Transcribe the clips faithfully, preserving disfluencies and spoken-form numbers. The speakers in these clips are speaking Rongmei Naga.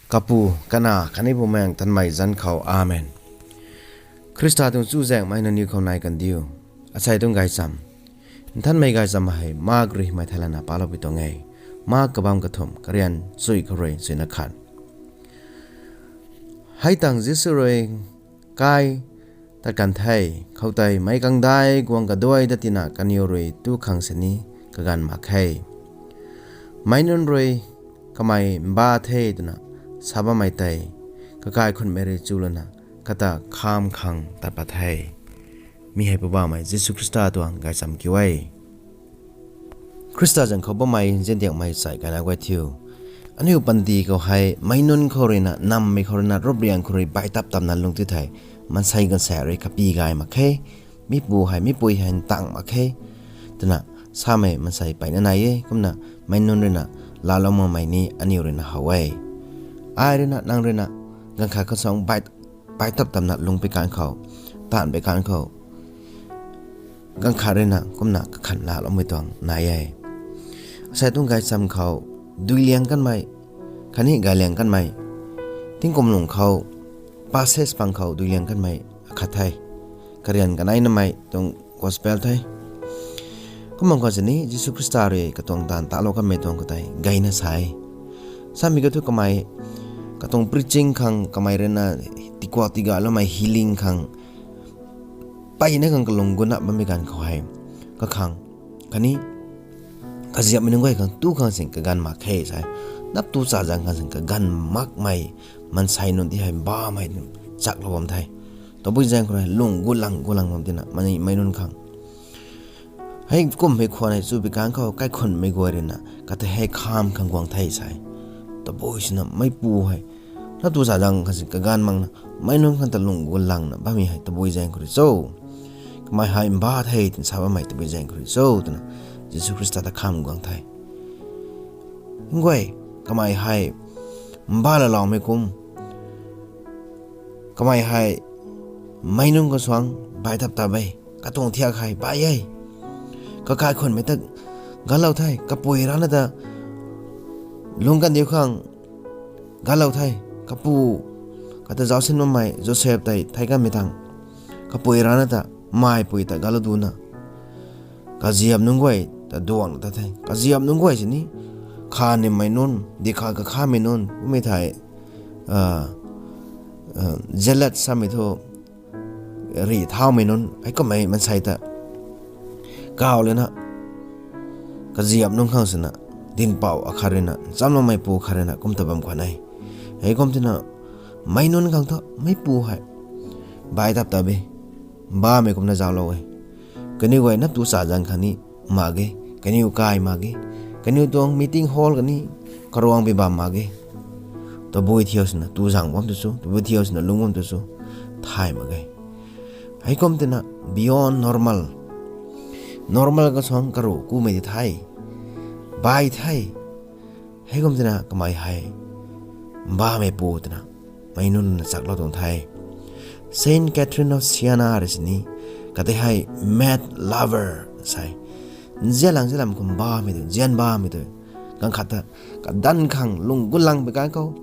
Kapu, Kanac khatni Bumaengh Nthanmei zanc khou. Amen. Khrista tuang chuzaenghmei nangniw khou nai kandiu. Asei tuang gaychamv, Nthanmei gaychamv hei Mark rui hymei thei lana paloupui tuang e. Mark kabamv kathumh, karian chuy khou rui chuina khat. Hei tangv Jisu rui kai tat kan the. Khoutei meic kangdai guang kaduai ta tina kaniw rui tu khang sini kaganv mak khe. Meic nunc rui kamei mba the twna sa bammei tei kakaikhunhmei rui chulana kata kham khang tat pat the. Mi hei Poubauhmei Jisu Khrista tuang gaychamv kiu e. Khrista zanc khou bammei nziandiakmei chai kaina guay thiu, aniu panty khou hei meic nunc khou ruina, nammei khou ruina, rupriang khou rui baih tap tamna lung ti thei, maansei ganvsaekc rui kapy gay mak khe, mipu hei mipui hei ntang mak khe twna samei maansei peyna nai e. Kumna meic nunc ruina laalou makmei ni aniw ruina how e. Ai ruina, nang ruina ganv khat khou suang baih, baih tap tamna lung pui kan khou, taanv pui kan khou, ganv khat ruina kumna kakhan laaloumei tuang nai e. Asei tuang gaychamv khou duiliang kanmei khatni gayliang kanmei, tingkum lung khou passage pang khou duiliang kanmei akhat the. Karian kanei namei tuang gospel the. Kum bam khwan sini Jisu Khrista rui katuang taanv talou kanmei tuang khoutei gayna sa e. Samei khou thu kamei katuang preaching khang, kamei ruina tikuak tigayloumei healing khang, peyna khang kalung guna bammei ganv khou hei, kakhang khatni kaziapmei nunc guay khang tu khang sing kaganv mak khe sa e. Nap tu cha zaeng khang sing kaganv makmei maansei nunc ti hei mbamei chaklou bam the. Tabui zaeng khou rui lung gulang gulang bam tina mani meic nunc khang, hei kumhmei khwan hei chu pui kan khou kaikhunhmei guay ruina kata hei kham khang guang the sa e. Tabui swna meipu hei nap tu cha zaeng khang sing kaganv makna meic nunc khang ta lung gulangna bammei hei tabui zaeng khou rui cho? Kamei hei mba the twna sa bammei tabui zaeng khou rui cho? Twna Jisu Khrista ta kham guang the. Nguay, kamei hei mba laloumei kum, kamei hei meic nunc khou suang baih tap tap e, katuang thiak hei baih e. Kakaikhunhmei ta galou the, kapui rana ta lung kandiu khang galou the, kapu, kata zaucsin bammei Joseph tei thei kanmei tang, kapui rana ta, meipui ta galou duna, kaziap nunc guay ta duangna ta the. Kaziap nunc guay sini khanimei nunc, dikha kakhamei nunc, kummei thei, zealot samei thu, rih thaumei nunc, heikummei maansei ta kaw lana, kaziap nunc khang swna, dinhpouh akhat ruina, nchamloumeipu khat ruina kum ta bam khwan e. Heikum tina, meic nunc khang thu meipu hei baih tap tap e, mbamei kumna zauclou e. Kaniw guay nap tu cha zaeng khang ni mak ge, kaniw kai mak ge, kaniw tuang meeting hall khatni karuang bi bam mak ge. Tabui thiu swna tu zaeng bam tu cho, tabui thiu swna lung bam tu cho, thay mak ge. Heikum tina beyond normal, normal khou suang karuh kumei di the, baih the. Heikum tina kamei hei mbameipu twna meic nunc na chaklou tuang the. Saint Catherine of Siena rui sini, kata hei mad lover sa e. Nzianlang nzianlam khou mbamei tu, nzian mbamei tu, ganv khat ta kadanv khang lung gulang pui kan khou,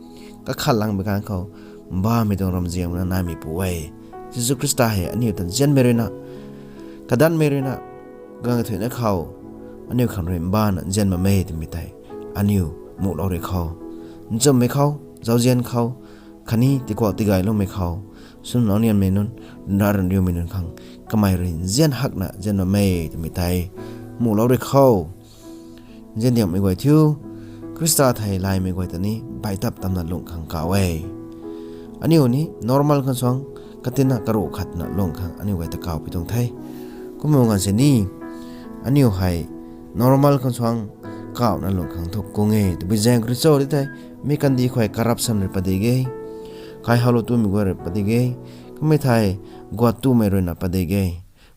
kakhat lang pui kan khou, mbamei tuang ramzianna naimeipu e. Jisu Khrista hei aniu ta nzianmei ruina, kadanvmei ruina, ganv kathuicna khou aniu khang rui mbana nzian bam e twmei tei aniu muhlou rui khou, nchumhmei khou, zauzian khou, khatni tikuak tigayloumei khou, swlou nianmei nunc, ryanra ryanriumei nunc khang kamei rui nzian hakna nzian bam e twmei tei muhlou rui khou, nziandiakmei guay thiu, Khrista thei laymei guay ta ni baih tap tamna lung khang kaw e. Aniu ni normal khang suang, katina karuh khatna lung khang aniu guay ta kawpui tuang the. Kumna ganv sini, aniu hei normal khang suang kawna lung khang thu kung e. Tabui zaeng khou rui cho di thei, mi kandih khou hei corruption rui padik ge, kaihowlou tumei guay rui padik ge, kummei thei guat tumei ruina padik ge.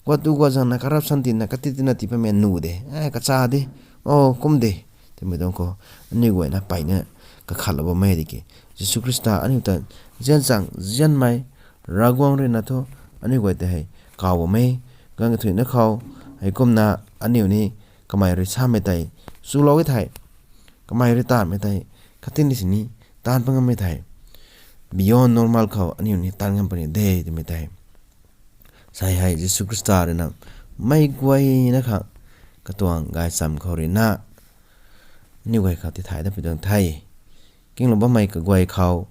Guat tu guat zangna corruption tina kati tina tii patmei nuh de, e, kacha de, o, kum de, twmei tuang khou aniu guayna peyna kakhatlou bam e tiki, Jisu Khrista aniu ta nzian chang nzianmei Ravguangc ruina thu aniu guay ta hei kaw bam e. Ganv kathuicna khou, heikumna aniu ni kamei rui samei tei chulou e thei, kamei rui taanvmei tei khatni sini taanv pat ngammei thei, beyond normal khou aniu ni taanv ngam puni de twmei tei, sai hei Jisu Khrista rui na mei guayna khang katuang gaychamv khou rui na aniu guay khou tithay dat pi tuang the. Kinglou bammei kaguay khou,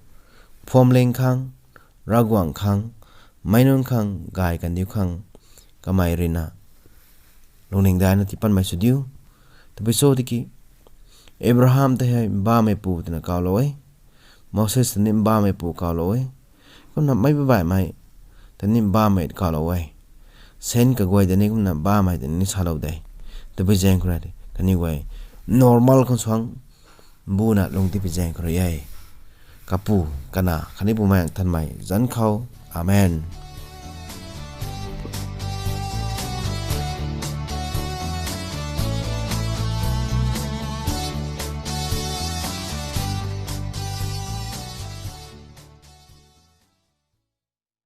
phuamling khang, Ravguangc khang, meic nunc khang gay kandiu khang, kamei rui na lungning daina tii patmei sw diu. Tabui cho tiki, Abraham tei hei bammeipu twna kawlou e. Moses tei ni bammeipu kawlou e. Kumna meic baihmei tei ni bammei kawlou e. Saint kaguay tei ni kumna bammei tei ni salou de. Tabui zaeng khou rui kaniw guay normal khang suang buna lungc tii pi zaeng khou rui e. Kapu, Kanac khatni Bumaengh Nthanmei zanc khou. Amen.